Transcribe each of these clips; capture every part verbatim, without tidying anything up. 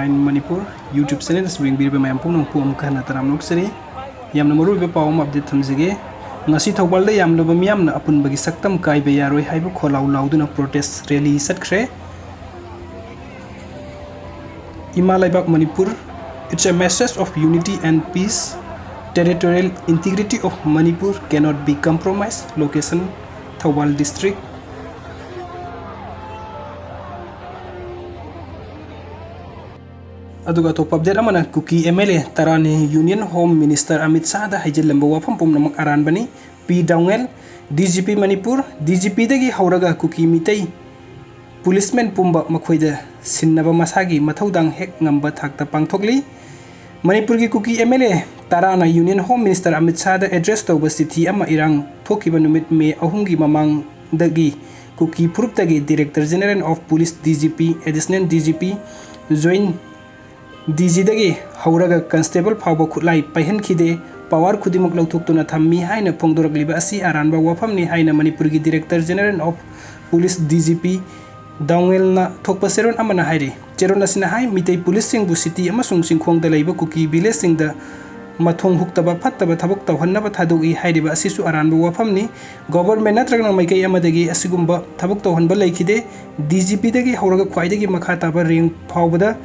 Manipur YouTube channel ꯑꯁꯤꯕꯨ ꯌꯦꯡꯕꯤꯔꯤꯕ ꯃꯌꯥꯝ ꯄꯨꯝꯅꯃꯛꯄꯨ ꯑꯃꯨꯛ ꯍꯟꯅ ꯇꯔꯥꯝꯅ ꯑꯣꯛꯆꯔꯤ꯫ ꯌꯥꯝꯅ ꯃꯔꯨꯑꯣꯏꯕ ꯄꯥꯎ ꯑꯃ update ꯊꯝꯖꯒꯦ꯫ ꯉꯁꯤ ꯊꯧꯕꯥꯜꯗ ꯌꯥꯝꯂꯕ ꯃꯤꯌꯥꯝꯅ ꯑꯄꯨꯟꯕꯒꯤ ꯁꯛꯇꯝ ꯀꯥꯏꯕ ꯌꯥꯔꯣꯏ ꯍꯥꯏꯕ ꯈꯣꯜꯂꯥꯎ ꯂꯥꯎꯗꯨꯅ protest rally ꯆꯠꯈ꯭ꯔꯦ꯫ ꯏꯃꯥ ꯂꯩꯕꯥꯛ Manipur, it's a message of unity and peace. Territorial integrity of Manipur cannot be compromised. Location, Thoubal district꯫ ꯑꯗꯨꯒ ꯑꯇꯣꯞꯄ update ꯑꯃꯅ, ꯀꯨꯀꯤ MLA ꯇꯔꯥꯅꯤ Union Home Minister ꯑꯃꯤꯠ ꯁꯥꯍꯗ ꯍꯩꯖꯤꯜꯂꯝꯕ ꯋꯥꯐꯝ ꯄꯨꯝꯅꯃꯛ ꯑꯔꯥꯟꯕꯅꯤ꯫ ꯄꯤ ꯗꯥꯎꯉꯦꯜ, DGP ꯃꯅꯤꯄꯨꯔ, DGPꯗꯒꯤ ꯍꯧꯔꯒ ꯀꯨꯀꯤ ꯃꯤꯇꯩ policeman ꯄꯨꯝꯕ ꯃꯈꯣꯏꯗ ꯁꯤꯟꯅꯕ ꯃꯁꯥꯒꯤ ꯃꯊꯧꯗꯥꯡ ꯍꯦꯛ ꯉꯝꯕ ꯊꯥꯛꯇ ꯄꯥꯡꯊꯣꯛꯂꯤ꯫ ꯃꯅꯤꯄꯨꯔꯒꯤ ꯀꯨꯀꯤ MLA ꯇꯔꯥꯅ Union Home Minister Amit ꯁꯥꯍꯗ address ꯇꯧꯕ ꯆꯤꯊꯤ ꯑꯃ ꯏꯔꯥꯡ ꯊꯣꯛꯈꯤꯕ ꯅꯨꯃꯤꯠ ꯃꯦ ꯑꯍꯨꯝꯒꯤ ꯃꯃꯥꯡꯗꯒꯤ ꯀꯨꯀꯤ ꯐꯨꯔꯨꯞꯇꯒꯤ Director General of Police, DGP, Additional DGP, Joint DGꯗꯒꯤ ꯍꯧꯔꯒ constable ꯐꯥꯎꯕ ꯈꯨꯠꯂꯥꯏ ꯄꯥꯏꯍꯟꯈꯤꯗꯦ, power ꯈꯨꯗꯤꯡꯃꯛ ꯂꯧꯊꯣꯛꯇꯨꯅ ꯊꯝꯃꯤ ꯍꯥꯏꯅ ꯐꯣꯡꯗꯣꯔꯛꯂꯤꯕ ꯑꯁꯤ ꯑꯔꯥꯟꯕ ꯋꯥꯐꯝꯅꯤ ꯍꯥꯏꯅ ꯃꯅꯤꯄꯨꯔꯒꯤ Director General of Police, DGP ꯗꯥꯎꯉꯦꯜꯅ ꯊꯣꯛꯄ ꯆꯦꯔꯣꯜ ꯑꯃꯅ ꯍꯥꯏꯔꯤ꯫ ꯆꯦꯔꯣꯜ ꯑꯁꯤꯅ ꯍꯥꯏ, ꯃꯤꯇꯩ policeꯁꯤꯡꯕꯨ city ꯑꯃꯁꯨꯡ ꯆꯤꯡꯈꯣꯡꯗ ꯂꯩꯕ ꯀꯨꯀꯤ villageꯁꯤꯡꯗ ꯃꯊꯣꯡ ꯍꯨꯛꯇꯕ ꯐꯠꯇꯕ ꯊꯕꯛ ꯇꯧꯍꯟꯅꯕ ꯊꯥꯗꯣꯛꯏ ꯍꯥꯏꯔꯤꯕ ꯑꯁꯤꯁꯨ ꯑꯔꯥꯟꯕ ꯋꯥꯐꯝꯅꯤ꯫ Government ꯅꯠꯇ꯭ꯔꯒꯅ ꯃꯥꯏꯀꯩ ꯑꯃꯗꯒꯤ ꯑꯁꯤꯒꯨꯝꯕ ꯊꯕꯛ ꯇꯧꯍꯟꯕ ꯂꯩꯈꯤꯗꯦ꯫ DGPꯗꯒꯤ ꯍꯧꯔꯒ ꯈ꯭ꯋꯥꯏꯗꯒꯤ ꯃꯈꯥ ꯇꯥꯕ rank ꯐꯥꯎꯕꯗ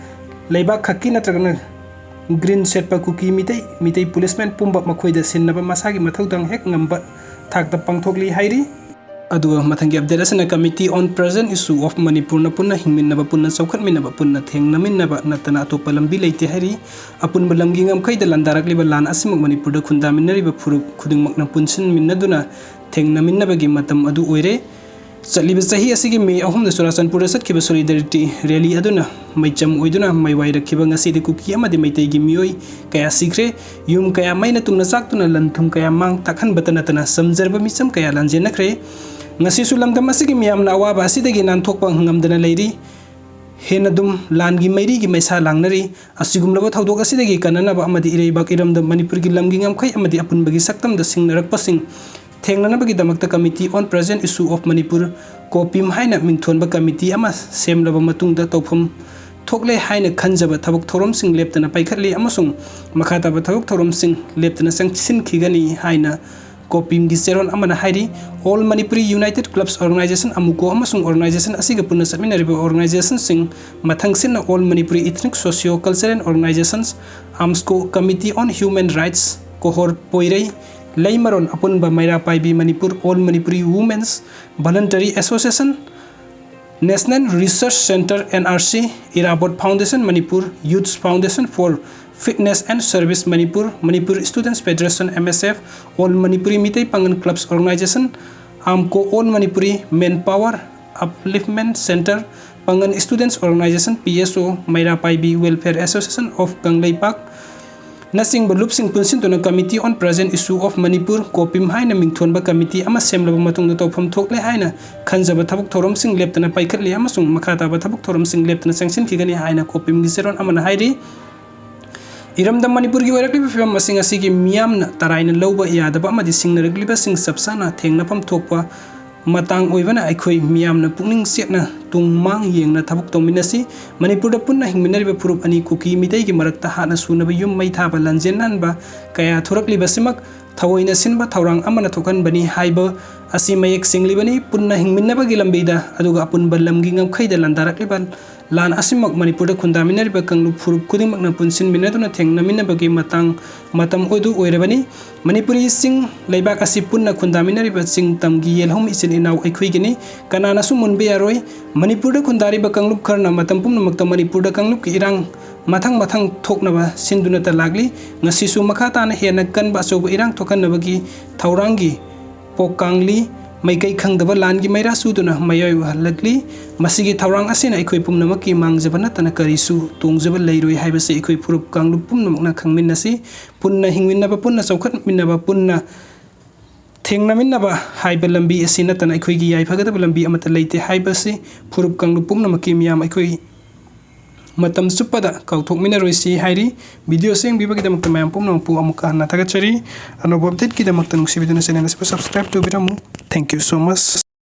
ꯂꯩꯕꯥꯛ ꯈꯛꯀꯤ ꯅꯠꯇ꯭ꯔꯒꯅ green ꯁꯦꯠꯄ ꯀꯨꯀꯤ ꯃꯤꯇꯩ, ꯃꯤꯇꯩ policeman ꯄꯨꯝꯕ ꯃꯈꯣꯏꯗ ꯁꯤꯟꯅꯕ ꯃꯁꯥꯒꯤ ꯃꯊꯧꯗꯥꯡ ꯍꯦꯛ ꯉꯝꯕ ꯊꯥꯛꯇ ꯄꯥꯡꯊꯣꯛꯂꯤ ꯍꯥꯏꯔꯤ꯫ ꯑꯗꯨꯒ ꯃꯊꯪꯒꯤ update ꯑꯁꯤꯅ Committee on Present Issue of Manipurꯅ ꯄꯨꯟꯅ ꯍꯤꯡꯃꯤꯟꯅꯕ, ꯄꯨꯟꯅ ꯆꯥꯎꯈꯠꯃꯤꯟꯅꯕ, ꯄꯨꯟꯅ ꯊꯦꯡꯅꯃꯤꯟꯅꯕ ꯅꯠꯇꯅ ꯑꯇꯣꯞꯄ ꯂꯝꯕꯤ ꯂꯩꯇꯦ ꯍꯥꯏꯔꯤ꯫ ꯑꯄꯨꯟꯕ ꯂꯝꯒꯤ ꯉꯝꯈꯩꯗ ꯂꯥꯟꯗꯥꯔꯛꯂꯤꯕ ꯂꯥꯟ ꯑꯁꯤꯃꯛ ꯃꯅꯤꯄꯨꯔꯗ ꯈꯨꯟꯗꯥꯃꯤꯟꯅꯔꯤꯕ ꯐꯨꯔꯨꯞ ꯈꯨꯗꯤꯡꯃꯛꯅ ꯄꯨꯟꯁꯤꯟꯃꯤꯟꯅꯗꯨꯅ ꯊꯦꯡꯅꯃꯤꯟꯅꯕꯒꯤ ꯃꯇꯝ ꯑꯗꯨ ꯑꯣꯏꯔꯦ꯫ ꯆꯠꯂꯤꯕ ꯆꯍꯤ ꯑꯁꯤꯒꯤ ꯃꯦ ꯑꯍꯨꯝꯗ ꯆꯨꯔꯥꯆꯥꯟꯄꯨꯔꯗ ꯆꯠꯈꯤꯕ solidarity rally ꯑꯗꯨꯅ ꯃꯩꯆꯝ ꯑꯣꯏꯗꯨꯅ ꯃꯩ ꯋꯥꯏꯔꯛꯈꯤꯕ ꯉꯁꯤꯗꯤ ꯀꯨꯀꯤ ꯑꯃꯗꯤ ꯃꯩꯇꯩꯒꯤ ꯃꯤꯑꯣꯏ ꯀꯌꯥ ꯁꯤꯈ꯭ꯔꯦ꯫ ꯌꯨꯝ ꯀꯌꯥ ꯃꯩꯅ ꯇꯨꯝꯅ ꯆꯥꯛꯇꯨꯅ ꯂꯟ ꯊꯨꯝ ꯀꯌꯥ ꯃꯥꯡ ꯇꯥꯛꯍꯟꯕꯇ ꯅꯠꯇꯅ ꯆꯝꯖꯔꯕ ꯃꯤꯆꯝ ꯀꯌꯥ ꯂꯥꯟꯖꯦꯟꯅꯈ꯭ꯔꯦ꯫ ꯉꯁꯤꯁꯨ ꯂꯝꯗꯝ ꯑꯁꯤꯒꯤ ꯃꯤꯌꯥꯝꯅ ꯑꯋꯥꯕ ꯑꯁꯤꯗꯒꯤ ꯅꯥꯟꯊꯣꯛꯄ ꯉꯝꯗꯅ ꯂꯩꯔꯤ꯫ ꯍꯦꯟꯅ ꯑꯗꯨꯝ ꯂꯥꯟꯒꯤ ꯃꯩꯔꯤꯒꯤ ꯃꯩꯁꯥ ꯂꯥꯡꯅꯔꯤ꯫ ꯑꯁꯤꯒꯨꯝꯂꯕ ꯊꯧꯗꯣꯛ ꯑꯁꯤꯗꯒꯤ ꯀꯟꯅꯅꯕ ꯑꯃꯗꯤ ꯏꯔꯩꯕꯥꯛ ꯏꯔꯝꯗꯝ ꯃꯅꯤꯄꯨꯔꯒꯤ ꯂꯝꯒꯤ ꯉꯝꯈꯩ ꯑꯃꯗꯤ ꯑꯄꯨꯟꯕꯒꯤ ꯁꯛꯇꯝꯗ ꯁꯤꯡꯅꯔꯛꯄꯁꯤꯡ ꯊꯦꯡꯅꯅꯕꯒꯤꯗꯃꯛꯇ Committee on Present Issue of Manipur, ꯀꯣꯄꯤꯝ ꯍꯥꯏꯅ ꯃꯤꯡꯊꯣꯟꯕ committee ꯑꯃ ꯁꯦꯝꯂꯕ ꯃꯇꯨꯡꯗ ꯇꯧꯐꯝ ꯊꯣꯛꯂꯦ ꯍꯥꯏꯅ ꯈꯟꯖꯕ ꯊꯕꯛ ꯊꯧꯔꯝꯁꯤꯡ ꯂꯦꯞꯇꯅ ꯄꯥꯏꯈꯠꯂꯤ ꯑꯃꯁꯨꯡ ꯃꯈꯥ ꯇꯥꯕ ꯊꯕꯛ ꯊꯧꯔꯝꯁꯤꯡ ꯂꯦꯞꯇꯅ ꯆꯪꯁꯤꯟꯈꯤꯒꯅꯤ ꯍꯥꯏꯅ ꯀꯣꯄꯤꯝꯒꯤ ꯆꯦꯔꯣꯜ ꯑꯃꯅ ꯍꯥꯏꯔꯤ꯫ All Manipuri United Clubs Organization, AMUCO, ꯑꯃꯁꯨꯡ organization ꯑꯁꯤꯒ ꯄꯨꯟꯅ ꯆꯠꯃꯤꯟꯅꯔꯤꯕ organizationꯁꯤꯡ, ꯃꯊꯪꯁꯤꯠꯅ All Manipuri Ethnic Socio Cultural Organizations, AMSCO, Committee on Human Rights, ꯀꯣꯍꯣꯔ ꯄꯣꯏꯔꯩ, ꯂꯩꯃꯔꯣꯟ ꯑꯄꯨꯟꯕ ꯃꯩꯔꯥ ꯄꯥꯏꯕꯤ Manipur, All Manipuri Women's Voluntary Association, National Research Centre, NRC, Irabot Foundation Manipur, Youth Foundation for Fitness and Service Manipur, Manipur Students Federation, MSF, All Manipuri Meitei Pangal Clubs Organization, AMCO, All Manipuri Manpower Upliftment Centre, Pangal Students Organization, PSO, Meira Paibi Welfare Association of Kangleipak, ꯅꯆꯤꯡꯕ ꯂꯨꯞꯁꯤꯡ ꯄꯨꯟꯁꯤꯟꯗꯨꯅ Committee on Present Issue of Manipur, ꯀꯣꯄꯤꯝ ꯍꯥꯏꯅ ꯃꯤꯡꯊꯣꯟꯕ committee ꯑꯃ ꯁꯦꯝꯂꯕ ꯃꯇꯨꯡꯗ ꯇꯧꯐꯝ ꯊꯣꯛꯂꯦ ꯍꯥꯏꯅ ꯈꯟꯖꯕ ꯊꯕꯛ ꯊꯧꯔꯝꯁꯤꯡ ꯂꯦꯞꯇꯅ ꯄꯥꯏꯈꯠꯂꯤ ꯑꯃꯁꯨꯡ ꯃꯈꯥ ꯇꯥꯕ ꯊꯕꯛ ꯊꯧꯔꯝꯁꯤꯡ ꯂꯦꯞꯇꯅ ꯆꯪꯁꯤꯟꯈꯤꯒꯅꯤ ꯍꯥꯏꯅ ꯀꯣꯄꯤꯝꯒꯤ ꯆꯦꯔꯣꯜ ꯑꯃꯅ ꯍꯥꯏꯔꯤ꯫ ꯏꯔꯝꯗꯝ ꯃꯅꯤꯄꯨꯔꯒꯤ ꯑꯣꯏꯔꯛꯂꯤꯕ ꯐꯤꯕꯝ ꯑꯁꯤꯡ ꯑꯁꯤꯒꯤ ꯃꯤꯌꯥꯝꯅ ꯇꯔꯥꯏꯅ ꯂꯧꯕ ꯌꯥꯗꯕ ꯑꯃꯗꯤ ꯁꯤꯡꯅꯔꯛꯂꯤꯕꯁꯤꯡ ꯆꯞ ꯆꯥꯅ ꯊꯦꯡꯅꯐꯝ ꯊꯣꯛꯄ ꯃꯇꯥꯡ ꯑꯣꯏꯕꯅ ꯑꯩꯈꯣꯏ ꯃꯤꯌꯥꯝꯅ ꯄꯨꯛꯅꯤꯡ ꯆꯦꯠꯅ ꯇꯨꯡ ꯃꯥꯡ ꯌꯦꯡꯅ ꯊꯕꯛ ꯇꯧꯃꯤꯟꯅꯁꯤ꯫ ꯃꯅꯤꯄꯨꯔꯗ ꯄꯨꯟꯅ ꯍꯤꯡꯃꯤꯟꯅꯔꯤꯕ ꯐꯨꯔꯨꯞ ꯑꯅꯤ ꯀꯨꯀꯤ ꯃꯤꯇꯩꯒꯤ ꯃꯔꯛꯇ ꯍꯥꯠꯅ ꯁꯨꯅꯕ ꯌꯨꯝ ꯃꯩ ꯊꯥꯕ ꯂꯥꯟꯖꯦꯟ ꯅꯥꯟꯕ ꯀꯌꯥ ꯊꯣꯔꯛꯂꯤꯕꯁꯤꯃꯛ ꯊꯑꯣꯏꯅ ꯁꯤꯟꯕ ꯊꯧꯔꯥꯡ ꯑꯃꯅ ꯊꯣꯛꯍꯟꯕꯅꯤ ꯍꯥꯏꯕ ꯑꯁꯤ ꯃꯌꯦꯛ ꯁꯦꯡꯂꯤꯕꯅꯤ꯫ ꯄꯨꯟꯅ ꯍꯤꯡꯃꯤꯟꯅꯕꯒꯤ ꯂꯝꯕꯤꯗ ꯑꯗꯨꯒ ꯑꯄꯨꯟꯕ ꯂꯝꯒꯤ ꯉꯝꯈꯩꯗ ꯂꯥꯟꯗꯥꯔꯛꯂꯤꯕ ꯂꯥꯟ ꯑꯁꯤꯃꯛ ꯃꯅꯤꯄꯨꯔꯗ ꯈꯨꯟꯗꯥꯃꯤꯟꯅꯔꯤꯕ ꯀꯥꯡꯂꯨꯞ ꯐꯨꯔꯨꯞ ꯈꯨꯗꯤꯡꯃꯛꯅ ꯄꯨꯟꯁꯤꯟꯃꯤꯟꯅꯗꯨꯅ ꯊꯦꯡꯅꯃꯤꯟꯅꯕꯒꯤ ꯃꯇꯥꯡ ꯃꯇꯝ ꯑꯣꯏꯗꯨ ꯑꯣꯏꯔꯕꯅꯤ꯫ ꯃꯅꯤꯄꯨꯔꯤ ꯆꯤꯡ ꯂꯩꯕꯥꯛ ꯑꯁꯤ ꯄꯨꯟꯅ ꯈꯨꯟꯗꯥꯃꯤꯟꯅꯔꯤꯕ ꯆꯤꯡ ꯇꯝꯒꯤ ꯌꯦꯜꯍꯧꯃꯤ ꯏꯆꯤꯜ ꯏꯅꯥꯎ ꯑꯩꯈꯣꯏꯒꯤꯅꯤ꯫ ꯀꯅꯥꯅꯁꯨ ꯃꯨꯟꯕ ꯌꯥꯔꯣꯏ꯫ ꯃꯅꯤꯄꯨꯔꯗ ꯈꯨꯟꯗꯥꯔꯤꯕ ꯀꯥꯡꯂꯨꯞ ꯈꯔꯅ ꯃꯇꯝ ꯄꯨꯝꯅꯃꯛꯇ ꯃꯅꯤꯄꯨꯔꯗ ꯀꯥꯡꯂꯨꯞꯀꯤ ꯏꯔꯥꯡ ꯃꯊꯪ ꯃꯊꯪ ꯊꯣꯛꯅꯕ ꯁꯤꯟꯗꯨꯅꯇ ꯂꯥꯛꯂꯤ꯫ ꯉꯁꯤꯁꯨ ꯃꯈꯥ ꯇꯥꯅ ꯍꯦꯟꯅ ꯀꯟꯕ ꯑꯆꯧꯕ ꯏꯔꯥꯡ ꯊꯣꯛꯍꯟꯅꯕꯒꯤ ꯊꯧꯔꯥꯡꯒꯤ ꯄꯣꯛ ꯀꯥꯡꯂꯤ꯫ ꯃꯥꯏꯀꯩ ꯈꯪꯗꯕ ꯂꯥꯟꯒꯤ ꯃꯩꯔꯥ ꯆꯨꯗꯨꯅ ꯃꯌꯥꯏ ꯑꯣꯏꯍꯜꯂꯛꯂꯤ꯫ ꯃꯁꯤꯒꯤ ꯊꯧꯔꯥꯡ ꯑꯁꯤꯅ ꯑꯩꯈꯣꯏ ꯄꯨꯝꯅꯃꯛꯀꯤ ꯃꯥꯡꯖꯕ ꯅꯠꯇꯅ ꯀꯔꯤꯁꯨ ꯇꯣꯡꯖꯕ ꯂꯩꯔꯣꯏ ꯍꯥꯏꯕꯁꯤ ꯑꯩꯈꯣꯏ ꯐꯨꯔꯨꯞ ꯀꯥꯡꯂꯨꯞ ꯄꯨꯝꯅꯃꯛꯅ ꯈꯪꯃꯤꯟꯅꯁꯤ꯫ ꯄꯨꯟꯅ ꯍꯤꯡꯃꯤꯟꯅꯕ, ꯄꯨꯟꯅ ꯆꯥꯎꯈꯠꯃꯤꯟꯅꯕ, ꯄꯨꯟꯅ ꯊꯦꯡꯅꯃꯤꯟꯅꯕ ꯍꯥꯏꯕ ꯂꯝꯕꯤ ꯑꯁꯤ ꯅꯠꯇꯅ ꯑꯩꯈꯣꯏꯒꯤ ꯌꯥꯏꯐꯒꯗꯕ ꯂꯝꯕꯤ ꯑꯃꯠꯇ ꯂꯩꯇꯦ ꯍꯥꯏꯕꯁꯤ ꯐꯨꯔꯨꯞ ꯀꯥꯡꯂꯨꯞ ꯄꯨꯝꯅꯃꯛꯀꯤ ꯃꯤꯌꯥꯝ ꯑꯩꯈꯣꯏ ꯃꯇꯝ ꯆꯨꯞꯄꯗ ꯀꯥꯎꯊꯣꯛꯃꯤꯟꯅꯔꯣꯏꯁꯤ ꯍꯥꯏꯔꯤ꯫ ꯚꯤꯗꯤꯑꯣ ꯑꯁꯤ ꯌꯦꯡꯕꯤꯕꯒꯤꯗꯃꯛꯇ ꯃꯌꯥꯝ ꯄꯨꯝꯅꯃꯛꯄꯨ ꯑꯃꯨꯛꯀ ꯍꯟꯅ ꯊꯥꯒꯠꯆꯔꯤ꯫ ꯑꯅꯧꯕ ꯑꯞꯗꯦꯠꯀꯤꯗꯃꯛꯇ ꯅꯨꯡꯁꯤꯕꯤꯗꯨꯅ ꯆꯦꯅꯦꯜ ꯑꯁꯤꯕꯨ subscribe ꯇꯧꯕꯤꯔꯝꯃꯨ꯫ Thank you so much꯫